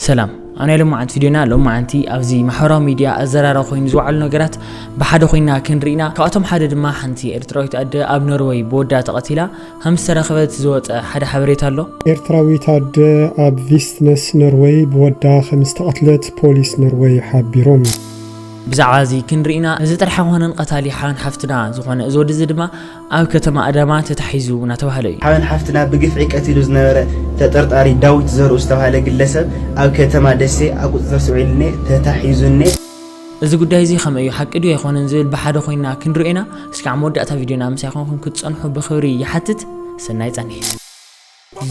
ሰላም። ኣብ ናይ ሎማዓንቲ ቪድዮና፣ ሎማዓንቲ ኣብዚ ማሕበራዊ ሚድያ ኣዘራራቢ ኮይኑ ዝወዓሉ ነገራት ብሓደ ኮይና ክንርኢና። ካብኣቶም ሓደ ድማ ሓንቲ ኤርትራዊት ኣደ ኣብ ኖርወይ ብወዳ ተቐቲላ ከም ዝተረኸበት ዝወፀ ሓደ ሓበሬታ ኣሎ። ኤርትራዊት ኣደ ኣብ ቪስትነስ ኖርወይ ብወዳ ከም ዝተቐትለት ፖሊስ ኖርወይ ሓቢሮም። ብዛዕባ እዚ ክንርኢና፣ እዚ ጥራሕ ኣይኮነን፣ ቀታሊ ሓበን ሓፍትና ዝኾነ እዚ ወዲ እዚ ድማ ኣብ ከተማ ኣዳማ ተታሒዙ እናተባህለ እዩ። ሓበን ሓፍትና ብግፍዒ ቀቲሉ ዝነበረ ተጠርጣሪ ዳዊት ዘርኡ ዝተባህለ ግለሰብ ኣብ ከተማ ደሴ ኣብ ቁፅፅር ስር ውዒሉኒ፣ ተታሒዙኒ። እዚ ጉዳይ እዚ ከመይ እዩ፣ ሓቂ ድዩ ኣይኮነን ዝብል ብሓደ ኮይና ክንሪኦ ኢና። እስካዕ መወዳእታ ቪድዮና ምሳይ ኮንኩም ክትፀንሑ ብኽብሪ ይሓትት። ሰናይ ፃንሒት።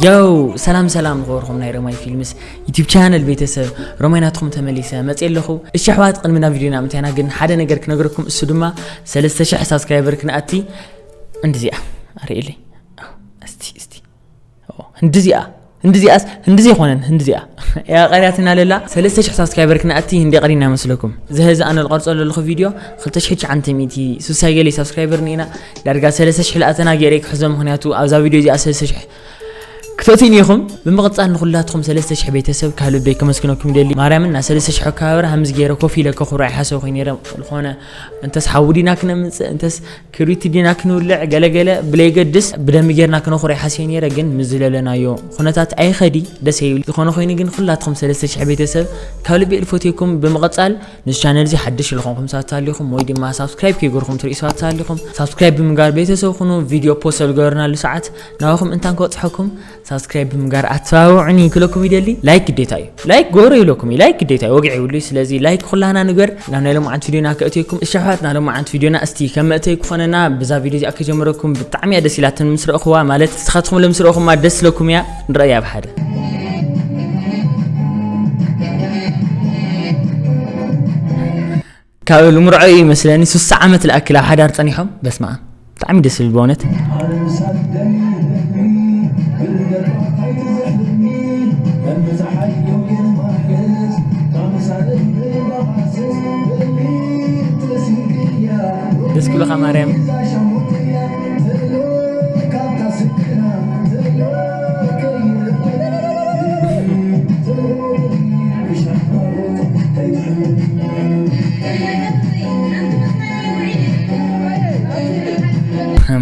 ዮው፣ ሰላም ሰላም ንኽበርኩም ናይ ሮማይ ፊልምስ ዩቲብ ቻነል ቤተሰብ፣ ሮማይ ናትኩም ተመሊሰ መፅእ ኣለኹ። እሺ ኣሕዋት፣ ቅድሚ ናብ ቪድዮና ምንታይና ግን ሓደ ነገር ክነግረኩም፣ እሱ ድማ ሰለስተ ሽሕ ሳብስክራይበር ክንኣቲ እንድዚኣ ኣርእየለይ። እስቲ እስቲ ኦ፣ እንድዚኣ እንድዚኣስ እንድዚ ይኾነን እንድዚኣ እያ ቀሪያትና ለላ። ሰለስተ ሽሕ ሳብስክራይበር ክንኣቲ እንዲ ቀሪና መስለኩም። ዝህዚ ኣነ ልቐርጾ ዘለኹ ቪድዮ ክልተ ሽሕ ትሽዓተ ሚእቲ ስሳ ገለ ሳብስክራይበር ኒና፣ ዳርጋ ሰለስተ ሽሕ ልኣተና ገይረ ክሕዞ፣ ምኽንያቱ ኣብዛ ቪድዮ እዚኣ ሰለስተ ሽሕ ክትእትዩኒ ኢኹም። ብምቕጻል ንኹላትኩም ሰለስተ ሽሕ ቤተሰብ ካብ ልበይ ከመስግነኩም ይደሊ። ማርያምን ና ሰለስተ ሽሕ ኣከባብራ ከምዚ ገይረ ኮፍ ኢለ ከኹርዕ ይሓሰብኩ ነይረ። ዝኾነ እንተስ ሓዊ ዲና ክነምጽእ፣ እንተስ ክሪቲ ዲና ክንውልዕ፣ ገለገለ ብለይገድስ ብደሚ ጌርና ክነኹርዕ ይሓስየ ነይረ። ግን ምስ ዝለለናዮ ኩነታት ኣይኸዲ፣ ደስ ይብል። ዝኾነ ኮይኑ ግን ኩላትኩም ሰለስተ ሽሕ ቤተሰብ ካብ ልቢ እልፎትኩም። ብምቕጻል ንዚ ቻነል እዚ ሓድሽ ዝኾንኩም ሰባት ተሃሊኹም ወይ ድማ ሳብስክራይብ ከይገርኩም ትርኢ ሰባት ተሃሊኹም ሳብስክራይብ ብምግባር ቤተሰብ ኩኑ። ቪድዮ ፖስት ኣብ ዝገበርናሉ ሰዓት ናባኹም እንታን ክበጽሐኩም ሳብስክራይብ ብምግባር ኣተባብዑኒ ክለኩም ይደሊ። ላይክ ግዴታ እዩ። ላይክ ጎረ ይብለኩም እዩ። ላይክ ግዴታ እዩ። ወግዒ ይብሉ። ስለዚ ላይክ ኩላህና ንግበር። ናብ ናይ ሎማዓንቲ ቪድዮና ከእትየኩም። እሺ ኣሕዋት፣ ናብ ሎማዓንቲ ቪድዮና እስቲ ከም መእተይ ክኾነና ብዛ ቪድዮ እዚኣ ከጀምረኩም። ብጣዕሚ እያ ደስ ኢላትኒ ምስ ረእኽዋ፣ ማለት ንስኻትኩም ለምስ ረእኹማ ደስ ስለኩም እያ። ንረእያ ብሓደ። ካብ ልምርዖ እዩ መስለኒ፣ ስሳ ዓመት ልኣክል ኣብ ሓዳር ጸኒሖም። በስመ ኣብ፣ ብጣዕሚ ደስ ዝብል በእውነት። ደስ ክብለኻ ማርያም።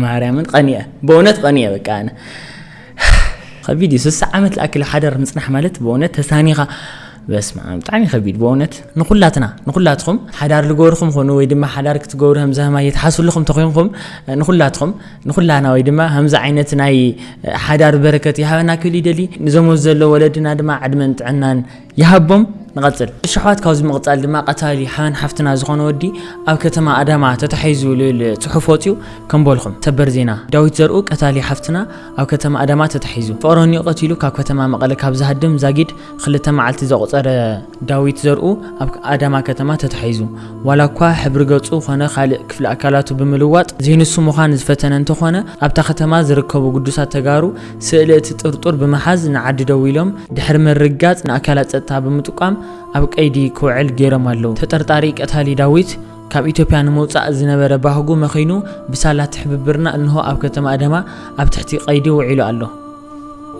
ማርያምን ቀኒአ፣ በእውነት ቀኒአ። በቃ ኣነ ከቢድ እዩ። ስሳ ዓመት ልኣክል ሓዳር ምጽናሕ ማለት ብእውነት ተሳኒኻ፣ በስመ ኣብ፣ ብጣዕሚ ከቢድ በእውነት። ንኹላትና፣ ንኹላትኩም ሓዳር ልገበርኩም ኹኑ ወይ ድማ ሓዳር ክትገብሩ ከምዚ ከማይ እየትሓስብልኹም ተኾይንኩም፣ ንኹላትኩም፣ ንኹላና ወይ ድማ ከምዚ ዓይነት ናይ ሓዳር በረከት ይሃበና ክብል ይደሊ። ንዞም ዘሎ ወለድና ድማ ዕድመን ጥዕናን ይሃቦም። ንቐጽል። እሺ ኣሕዋት፣ ካብዚ ምቕጻል ድማ ቀታሊ ሓበን ሓፍትና ዝኾነ ወዲ ኣብ ከተማ ኣዳማ ተታሒዙ ልብል ጽሑፍ ወጺኡ። ከም በልኹም፣ ሰበር ዜና፣ ዳዊት ዘርኡ ቀታሊ ሓፍትና ኣብ ከተማ ኣዳማ ተታሒዙ። ፍቕረኒኡ ቀቲሉ ካብ ከተማ መቐለ ካብ ዝሃድም ዛጊድ ክልተ መዓልቲ ዘቑጸረ ዳዊት ዘርኡ ኣብ ኣዳማ ከተማ ተታሒዙ። ዋላ እኳ ሕብሪ ገጹ ኾነ ካልእ ክፍሊ ኣካላቱ ብምልዋጥ ዘይንሱ ምዃን ዝፈተነ እንተኾነ፣ ኣብታ ከተማ ዝርከቡ ግዱሳት ተጋሩ ስእሊ እቲ ጥርጡር ብምሓዝ ንዓዲ ደዊሎም ድሕሪ ምርግጋጽ ንኣካላት ጸጥታ ብምጥቋም ኣብ ቀይዲ ክውዕል ገይሮም ኣለዉ። ተጠርጣሪ ቀታሊ ዳዊት ካብ ኢትዮጵያ ንምውጻእ ዝነበረ ባህጉ መኺኑ ብሳላ ትሕብብርና እንሆ ኣብ ከተማ ኣዳማ ኣብ ትሕቲ ቀይዲ ውዒሉ ኣሎ።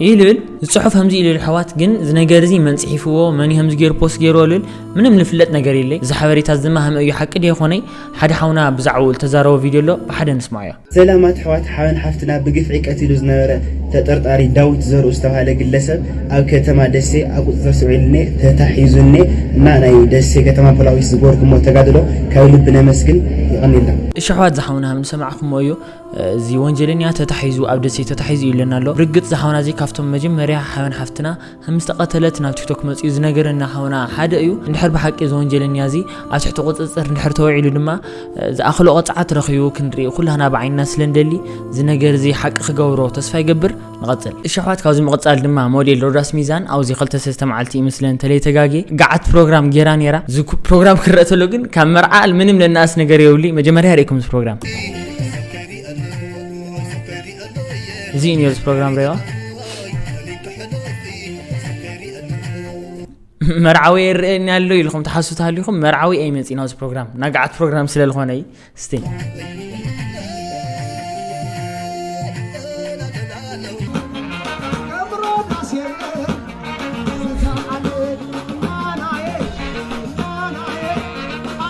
ይልብል ዝጽሑፍ ከምዚ ኢሉ ኣሕዋት፣ ግን እዚ ነገር እዚ መን ጽሒፍዎ፣ መን እዩ ከምዚ ገይሩ ፖስት ገይርዎ ልብል ምንም ልፍለጥ ነገር የለይ። እዚ ሓበሬታ እዚ ድማ ከመይ እዩ፣ ሓቂ ድዩ ኣይኮነይ፣ ሓደ ሓውና ብዛዕባኡ ዝተዛረቦ ቪድዮ ኣሎ፣ ብሓደ ንስማዓዮ። ሰላማት ኣሕዋት፣ ሓበን ሓፍትና ብግፍዒ ቀቲሉ ዝነበረ ተጠርጣሪ ዳዊት ዘርኡ ዝተባህለ ግለሰብ ኣብ ከተማ ደሴ ኣብ ቁጽጽር ስር ውዒሉኒ፣ ተታሒዙኒ እና ናይ ደሴ ከተማ ፖላዊስ ዝገበርኩሞ ተጋድሎ ካብ ልቢ ነመስግን። የቐንየልና። እሺ ኣሕዋት፣ ዝሓውና ከም ዝሰማዕኩሞ እዩ። እዚ ወንጀለኛ ተታሒዙ፣ ኣብ ደሴ ተታሒዙ እዩ ኢለና ኣሎ። ርግጽ ዝሓውና እዚ ካብቶም መጀመርያ ሓበን ሓፍትና ምስ ተቐተለት ናብ ቲክቶክ መጺኡ ዝነገረና ሓውና ሓደ እዩ። እንድሕር ብሓቂ እዚ ወንጀለኛ እዚ ኣብ ትሕቲ ቁጽጽር እንድሕር ተውዒሉ ድማ፣ ዝኣኽሎ ቅጽዓት ረኺቡ ክንርኢ ኩላህና ብዓይንና ስለ እንደሊ፣ እዚ ነገር እዚ ሓቂ ክገብሮ ተስፋ ይገብር። ንቐጽል። እሺ ኣሕዋት፣ ካብዚ ምቕጻል ድማ ሞዴል ሮዳስ ሚዛን ኣብዚ ክልተ ሰለስተ መዓልቲ ይመስለን እንተለይ ተጋጌ ገዓት ፕሮግራም ጌራ ነይራ። እዚ ኩ-፣ ፕሮግራም ክረአ ተሎ ግን ካብ መርዓ ምንም ለናኣስ ነገር የብሉይ። መጀመርያ ርእኩም እዚ ፕሮግራም። እዚ እዩ ነይሩ እዚ ፕሮግራም ርእዋ። መርዓዊ ይርእየኒ ኣሎ ኢልኩም ትሓስቡ ተሃሊኹም፣ መርዓዊ ኣይመጽእን ኣብዚ ፕሮግራም፣ ናይ ገዓት ፕሮግራም ስለ ዝኾነ እዩ። እስቲ።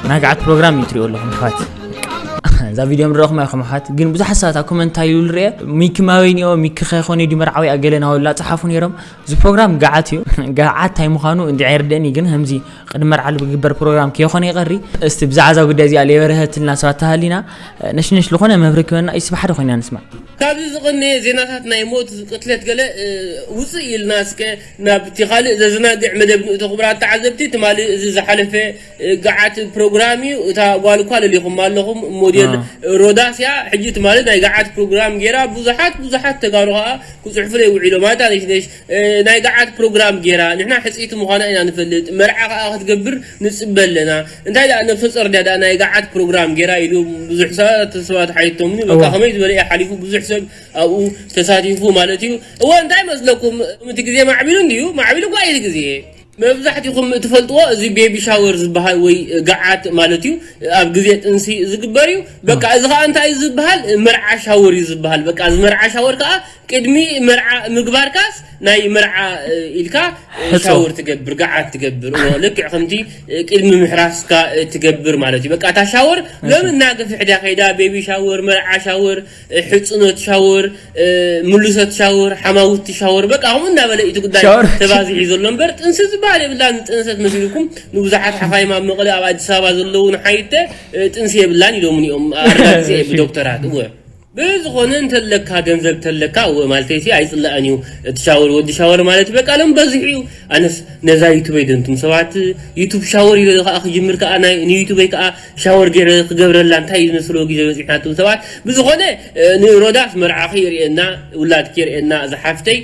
ናይ ገዓት ፕሮግራም እዩ ትሪኦ ኣለኹም ኣሕዋት። እዛ ቪድዮ ምረኹም ኣይኹም ኣሕዋት፣ ግን ብዙሓት ሰባት ኣብ ኮመንት እንታይ ይብሉ ርኤ፣ ሚኪ ማበይ ኒኦ፣ ሚኪ ከይኮነ ድዩ መርዓዊ ኣገለ ናበሉ ላጽሓፉ ነይሮም። እዚ ፕሮግራም ገዓት እዩ። ገዓት እንታይ ምዃኑ እንዲ ኣይርደእን እዩ፣ ግን ከምዚ ቅድሚ መርዓ ብግበር ፕሮግራም ከይኾነ ይቐሪ። እስቲ ብዛዕባ እዛ ጉዳይ እዚኣ ለይበርሀትልና ሰባት ተሃሊና፣ ነሽነሽ ዝኾነ መብርሂ ክበና እዩ፣ ስባሕ ዶ ኮይና ንስማዕ። ካብዚ ዝቕነ ዜናታት ናይ ሞት ቅትለት ገለ ውፅእ ኢልና እስከ ናብቲ ካልእ ዘዘናግዕ መደብ ንእቶ። ክቡራት ተዓዘብቲ፣ ትማሊ እዚ ዝሓለፈ ገዓት ፕሮግራም እዩ። እታ ጓል እኳ ለሊኹም ኣለኹም፣ ሞዴል ሮዳስ እያ። ሕጂ ትማሊ ናይ ገዓት ፕሮግራም ገይራ ብዙሓት ብዙሓት ተጋሩ ከዓ ክፅሕፉለይ ውዒሎም። ኣታ ነሽነሽ ናይ ገዓት ፕሮግራም ገይራ፣ ንሕና ሕፅይቲ ምዃና ኢና ንፈልጥ፣ መርዓ ከዓ ክትገብር ንፅበ ኣለና። እንታይ ደኣ ነብሰ ጾር ድያ ደኣ ናይ ገዓት ፕሮግራም ገይራ ኢሉ ብዙሕ ሰባት ተስፋ ተሓይቶምኒ። በቃ ከመይ ዝበለ እየ ሓሊፉ፣ ብዙሕ ሰብ ኣብኡ ተሳቲፉ ማለት እዩ። እወ እንታይ መስለኩም፣ እቲ ግዜ ማዕቢሉ እንድዩ፣ ማዕቢሉ እኳ እዩ እቲ ግዜ። መብዛሕትኹም እትፈልጥዎ እዚ ቤቢ ሻወር ዝበሃል ወይ ገዓት ማለት እዩ፣ ኣብ ግዜ ጥንሲ ዝግበር እዩ። በቃ እዚ ከዓ እንታይ እዩ ዝበሃል፣ መርዓ ሻወር እዩ ዝበሃል። በቃ እዚ መርዓ ሻወር ከዓ ቅድሚ መርዓ ምግባርካስ ናይ መርዓ ኢልካ ሻወር ትገብር፣ ገዓት ትገብር። ልክዕ ከምቲ ቅድሚ ምሕራስካ ትገብር ማለት እዩ። በቃ እታ ሻወር ሎም እናገፍሕ ድያ ከይዳ፣ ቤቢ ሻወር፣ መርዓ ሻወር፣ ሕፅኖት ሻወር፣ ምሉሰት ሻወር፣ ሓማውቲ ሻወር፣ በቃ ከምኡ እናበለ እቲ ጉዳይ ተባዚሒ ዘሎ እምበር ጥንሲ ዝበሃል የብላን። ጥንሰት መሲልኩም ንብዙሓት ሓኻይም ኣብ መቐለ ኣብ ኣዲስ ኣበባ ዘለዉ ንሓይተ ጥንሲ የብላን ኢሎምኒ እዮም ኣረጋጊፀ ብዶክተራት። እወ ብዝኾነ እንተለካ ገንዘብ ተለካ እወ ማለተይ ሲ ኣይፅላእን እዩ። እቲ ሻወር ወዲ ሻወር ማለት በቃ ሎም በዚሑ እዩ። ኣነስ ነዛ ዩቱበይ ደንቱም ሰባት ዩቱብ ሻወር ኢለ ከዓ ክጅምር ከዓ ናይ ንዩቱበይ ከዓ ሻወር ገይረ ክገብረላ እንታይ እዩ ዝመስሎ ግዜ በፂሕናትም ሰባት። ብዝኾነ ንሮዳስ መርዓኺ ይርእየና፣ ውላድኪ ይርእየና ዝሓፍተይ።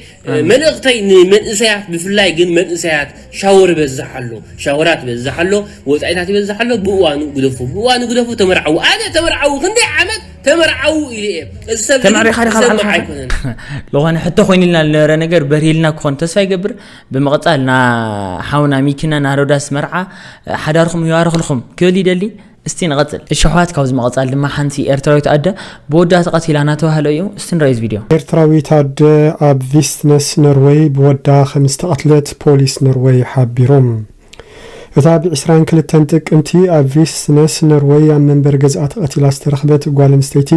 መልእኽተይ ንመንእሰያት ብፍላይ ግን መንእሰያት ሻወር ይበዝሕ ኣሎ፣ ሻወራት ይበዝሕ ኣሎ፣ ወፃኢታት ይበዝሕ ኣሎ። ብእዋኑ ግደፉ፣ ብእዋኑ ግደፉ፣ ተመርዓዉ። ኣነ ተመርዓዉ ክንደይ ዓመት ተመርዓዉ ኢለ እየ። እዚ ሰብ ተመርዒኻ ዲኻ ዝሰምዕ ሓልሓልካ? ኣይኮነን። ዝኾነ ሕቶ ኮይኑልና ዝነበረ ነገር በሪህልና ክኾን ተስፋ ይገብር። ብምቕፃል ና ሓውና ሚኪና ና ሮዳስ መርዓ ሓዳርኩም ይባርኽልኩም ክብል ይደሊ። እስቲ ንቐፅል። እሺ ኣሕዋት፣ ካብዚ ምቕፃል ድማ ሓንቲ ኤርትራዊት ኣደ ብወዳ ተቐቲላ እናተባህለ እዩ። እስቲ ንረኣይ እዚ ቪድዮ። ኤርትራዊት ኣደ ኣብ ቪስትነስ ኖርወይ ብወዳ ከም ዝተቐትለት ፖሊስ ኖርወይ ሓቢሮም። እታ ብ ዕስራን ክልተን ጥቅምቲ ኣብ ቪስትነስ ኖርወይ ኣብ መንበሪ ገዝኣ ተቐቲላ ዝተረኽበት ጓል ኣንስተይቲ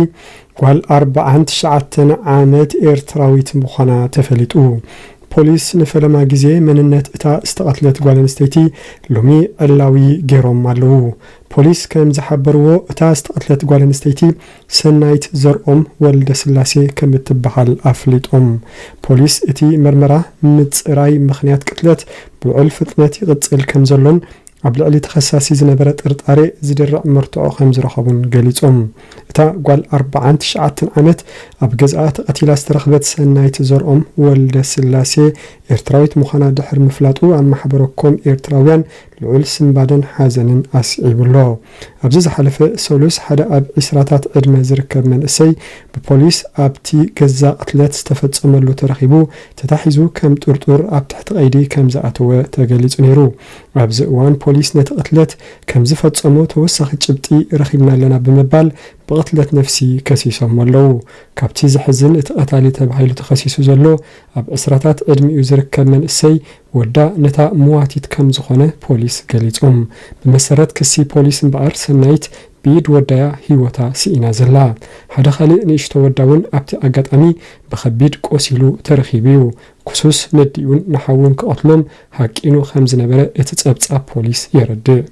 ጓል ኣርብዓን ትሽዓተን ዓመት ኤርትራዊት ምዃና ተፈሊጡ። ፖሊስ ንፈለማ ግዜ መንነት እታ ዝተቐትለት ጓል ኣንስተይቲ ሎሚ ዕላዊ ገይሮም ኣለዉ። ፖሊስ ከም ዝሓበርዎ፣ እታ ዝተቐትለት ጓል ኣንስተይቲ ሰናይት ዘርኦም ወልደስላሴ ከም እትበሃል ኣፍሊጦም። ፖሊስ እቲ መርመራ ምጽራይ ምኽንያት ቅትለት ብልዑል ፍጥነት ይቕጽል ከም ዘሎን ኣብ ልዕሊ ተኸሳሲ ዝነበረ ጥርጣሬ ዝድርዕ መርትዖ ከም ዝረኸቡን ገሊጾም። እታ ጓል ኣርብዓን ትሽዓተን ዓመት ኣብ ገዝኣ ተቐቲላ ዝተረኽበት ሰናይት ዘርኦም ወልደስላሴ ኤርትራዊት ምዃና ድሕሪ ምፍላጡ ኣብ ማሕበረ ኮም ኤርትራውያን ልዑል ስንባደን ሓዘንን ኣስዒቡ ኣሎ። ኣብዚ ዝሓለፈ ሰሉስ ሓደ ኣብ ዒስራታት ዕድመ ዝርከብ መንእሰይ ብፖሊስ ኣብቲ ገዛ ቅትለት ዝተፈጸመሉ ተረኺቡ ተታሒዙ ከም ጥርጡር ኣብ ትሕቲ ቀይዲ ከም ዝኣተወ ተገሊጹ ነይሩ። ኣብዚ እዋን ፖሊስ ነቲ ቅትለት ከም ዝፈጸሞ ተወሳኺ ጭብጢ ረኺብና ኣለና ብምባል ብቕትለት ነፍሲ ከሲሶም ኣለዉ። ካብቲ ዘሕዝን እቲ ቀታሊ ተባሂሉ ተኸሲሱ ዘሎ ኣብ ዕስራታት ዕድሚኡ ዝርከብ መንእሰይ ወዳ ነታ መዋቲት ከም ዝኾነ ፖሊስ ገሊጾም። ብመሰረት ክሲ ፖሊስ እምበኣር ሰናይት ብኢድ ወዳያ ህይወታ ስኢና ዘላ። ሓደ ካልእ ንእሽቶ ወዳ እውን ኣብቲ ኣጋጣሚ ብኸቢድ ቆሲሉ ተረኺቡ እዩ። ክሱስ ነዲኡን ንሓውን ክቐትሎም ሃቂኑ ከም ዝነበረ እቲ ጸብጻብ ፖሊስ የረድእ።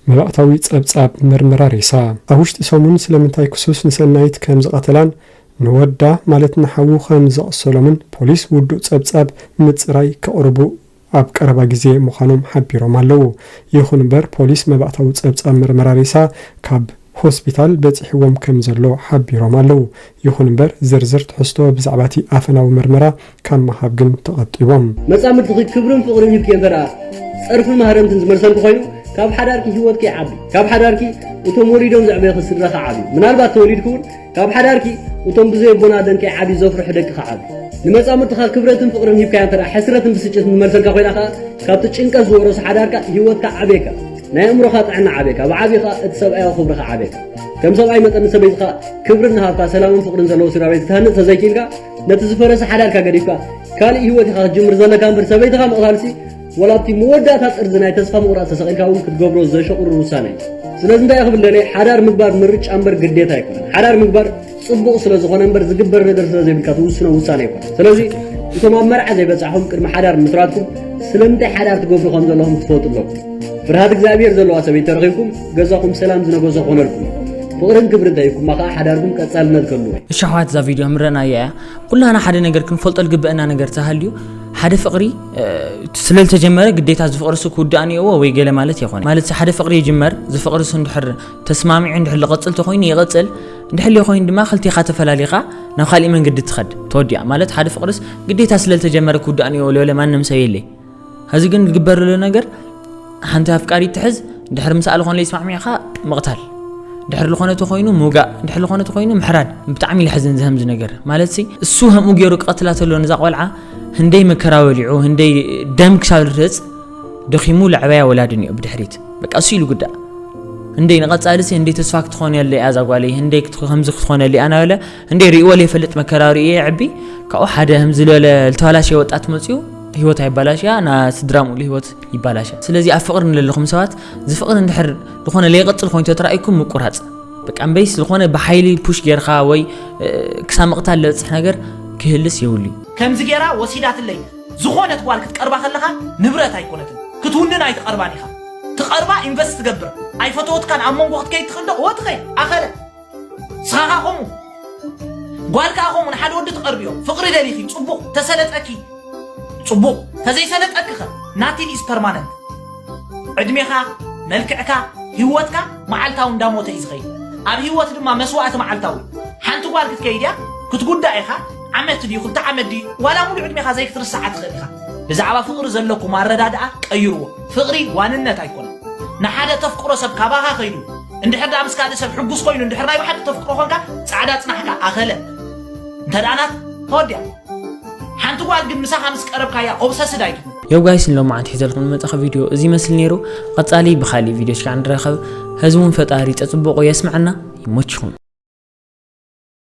መባእታዊ ጸብጻብ መርመራ ሬሳ። ኣብ ውሽጢ ሰሙን ስለምንታይ ክሱስ ንሰናይት ከም ዝቐተላን ንወዳ ማለት ንሓዉ ከም ዘቕሰሎምን ፖሊስ ውዱእ ጸብጻብ ምጽራይ ከቕርቡ ኣብ ቀረባ ግዜ ምዃኖም ሓቢሮም ኣለዉ። ይኹን እምበር ፖሊስ መባእታዊ ጸብጻብ መርመራ ሬሳ ካብ ሆስፒታል በጺሕዎም ከም ዘሎ ሓቢሮም ኣለዉ። ይኹን እምበር ዝርዝር ትሕዝቶ ብዛዕባ እቲ ኣፈናዊ መርመራ ካብ ምሃብ ግን ተቐጢቦም። መጻምድትኺ ክብርን ፍቕርን ሂብክየን እንተ ደኣ ጸርፊ ማህረምትን ዝመልሰልኪ ኮይኑ፣ ካብ ሓዳርኪ ህይወትኪ ይዓቢ። ካብ ሓዳርኪ እቶም ወሊዶም ዘዕበዩኺ ስድራኺ ዓብዩ። ምናልባት ተወሊድኪ እውን ካብ ሓዳርኪ እቶም ብዘይ ኣቦን ኣደን ከይዓብዩ ዘፍርሑ ደቅኺ ዓብዩ። ንመጻምድትኻ ክብረትን ፍቕርን ሂብካያ እንተ ደኣ ሕስረትን ብስጭትን ዝመልሰልካ ኮይና ከኣ፣ ካብቲ ጭንቀት ዝወረሶ ሓዳርካ ህይወትካ ዓብየካ። ናይ ኣእምሮኻ ጥዕና ዓብየካ። ብዓብዩ ከኣ እቲ ሰብኣያዊ ክብርኻ ዓብየካ። ከም ሰብኣይ መጠን ንሰበይትኻ ክብሪ እናሃብካ ሰላምን ፍቕርን ዘለዎ ስድራ ቤት ክትሃንጽ ተዘይክኢልካ፣ ነቲ ዝፈረሰ ሓዳርካ ገዲፍካ ካልእ ህይወት ኢኻ ክትጅምር ዘለካ እምበር ሰበይትኻ ምቕታልሲ ወላ ኣብቲ መወዳእታ ጥርዚ ናይ ተስፋ ምቑራፅ ተሰቒልካ እውን ክትገብሮ ዘሸቑርር ውሳነ እዩ። ስለዚ እንታይ ክብል ደልየ፣ ሓዳር ምግባር ምርጫ እምበር ግዴታ ኣይኮነን። ሓዳር ምግባር ፅቡቕ ስለ ዝኾነ እምበር ዝግበር ነገር ስለ ዘይብልካ ትውስኖ ውሳነ ኣይኮነን። ስለዚ እቶም ኣብ መርዓ ዘይበፃሕኹም ቅድሚ ሓዳር ምስራትኩም ስለምንታይ ሓዳር ትገብሩ ከም ዘለኹም ክትፈልጡ ኣለኩም። ፍርሃት እግዚኣብሔር ዘለዋ ሰበይቲ ተረኺብኩም ገዛኹም ሰላም ዝነገሶ ክኾነልኩም። ፍቕርን ክብርን ተሂብኩማ ከዓ ሓዳርኩም ቀፃልነት ክህልዎ እዩ። እሺ ኣሕዋት፣ እዛ ቪድዮ ምረናያ እያ። ኩላና ሓደ ነገር ክንፈልጦ ዝግበአና ነገር ተሃልዩ፣ ሓደ ፍቕሪ ስለዝተጀመረ ግዴታ ዝፍቕርሱ ክውዳእ እኒኦዎ ወይ ገለ ማለት የኾነ። ማለት ሓደ ፍቕሪ ይጅመር፣ ዝፍቕርሱ እንድሕር ተስማሚዑ እንድሕር ልቐፅል ተኾይኑ ይቐፅል፣ እንድሕር ለይኮይኑ ድማ ክልቴኻ ተፈላሊኻ ናብ ካሊእ መንገዲ ትኸድ ተወዲኣ። ማለት ሓደ ፍቕርስ ግዴታ ስለዝተጀመረ ክውዳእ እኒኦዎ ለበለ ማንም ሰብ የለይ። ሕዚ ግን ዝግበር ዘሎ ነገር፣ ሓንቲ ኣፍቃሪት ትሕዝ፣ እንድሕር ምስኣ ልኾነ ለይስማዕሚዕኻ ምቕታል፣ እንድሕር ልኾነ ተኾይኑ ምውጋእ፣ እንድሕር ልኾነ ተኾይኑ ምሕራድ። ብጣዕሚ ለሕዝን ዝህምዝ ነገር ማለት ሲ፣ እሱ ከምኡ ገይሩ ክቐትላ ተሎ ንዛ ቆልዓ ህንደይ መከራ በሊዑ፣ ህንደይ ደም ክሳብ ዝርህፅ ደኺሙ ለዕበያ ወላዲ እኒኦ ብድሕሪት። በቃ እሱ ኢሉ ጉዳእ። ህንደይ ንቐፃሊ ሲ ህንደይ ተስፋ ክትኾነለ እያ እዛ ጓለይ፣ ህንደይ ክት-፣ ከምዚ ክትኾነለ እያ እናበለ ህንደይ ርእይዎ ለይፈልጥ መከራ ርእየ የዕቢ። ካብኡ ሓደ ህም ዝበለ ልተባላሸየ ወጣት መፅኡ ህይወት ኣይባላሽያ፣ ና ስድራ ሙሉ ህይወት ይባላሻ። ስለዚ ኣብ ፍቕሪ ንለለኹም ሰባት፣ እዚ ፍቕሪ እንድሕር ዝኾነ ለይቐፅል ኮይኑ ተተራእይኩም ምቁራፅ። በቃ እምበይስ ዝኾነ ብሓይሊ ፑሽ ጌርካ ወይ ክሳብ ምቕታል ለብፅሕ ነገር ክህልስ የብሉ እዩ። ከምዚ ጌራ ወሲዳትለይ። ዝኾነት ጓል ክትቀርባ ከለኻ ንብረት ኣይኮነትን። ክትውንን ኣይትቐርባን ኢኻ። ትቐርባ ኢንቨስት ትገብር። ኣይፈተወትካን ኣብ መንጎ ክትከይድ ትኽእል ዶ? ወትኸይ ኣኸለ። ስኻ ከኣ ከምኡ። ጓል ከኣ ከምኡ ንሓደ ወዲ ትቐርብዮ። ፍቕሪ ደሊኺ፣ ጽቡቕ፣ ተሰለጠኪ። ጽቡቕ። ተዘይሰለጠኪ ኸ? Nothing is permanent። ዕድሜኻ፣ መልክዕካ፣ ህይወትካ መዓልታዊ እንዳሞተ እዩ ዝኸይድ። ኣብ ህይወት ድማ መስዋእቲ መዓልታዊ። ሓንቲ ጓል ክትከይድ እያ፣ ክትጉዳእ ኢኻ፣ ዓመት ድዩ፣ ክልተ ዓመት ድዩ፣ ዋላ ሙሉእ ዕድሜኻ ዘይክትርስዓ ትኽእል ኢኻ። ብዛዕባ ፍቕሪ ዘለኩም ኣረዳድኣ ቀይርዎ። ፍቕሪ ዋንነት ኣይኮነን። ንሓደ ተፍቅሮ ሰብ ካባኻ ከይዱ፣ እንድሕር ደኣ ምስ ካልእ ሰብ ሕጉስ ኮይኑ፣ እንድሕር ናይ ብሓቂ ተፍቅሮ ኾንካ፣ ጻዕዳ ጽናሕካ ኣኸለ። እንተ ደኣ ናት፣ ተወዲኣ። ሓንቲ ጓል ግን ምሳኻ ምስ ቀረብካያ ኦብሰስድ ኣይትኹን። ዮብ ጋይስ፣ ንሎማዓንቲ ሒዘልኩም ዝመጻኹ ቪድዮ እዚ ይመስል ነይሩ። ቀጻሊ ብኻሊእ ቪድዮ እስካዕ ንራኸብ። ሕዚ እውን ፈጣሪ ጸጽብቑ የስምዐና። ይመችኹም።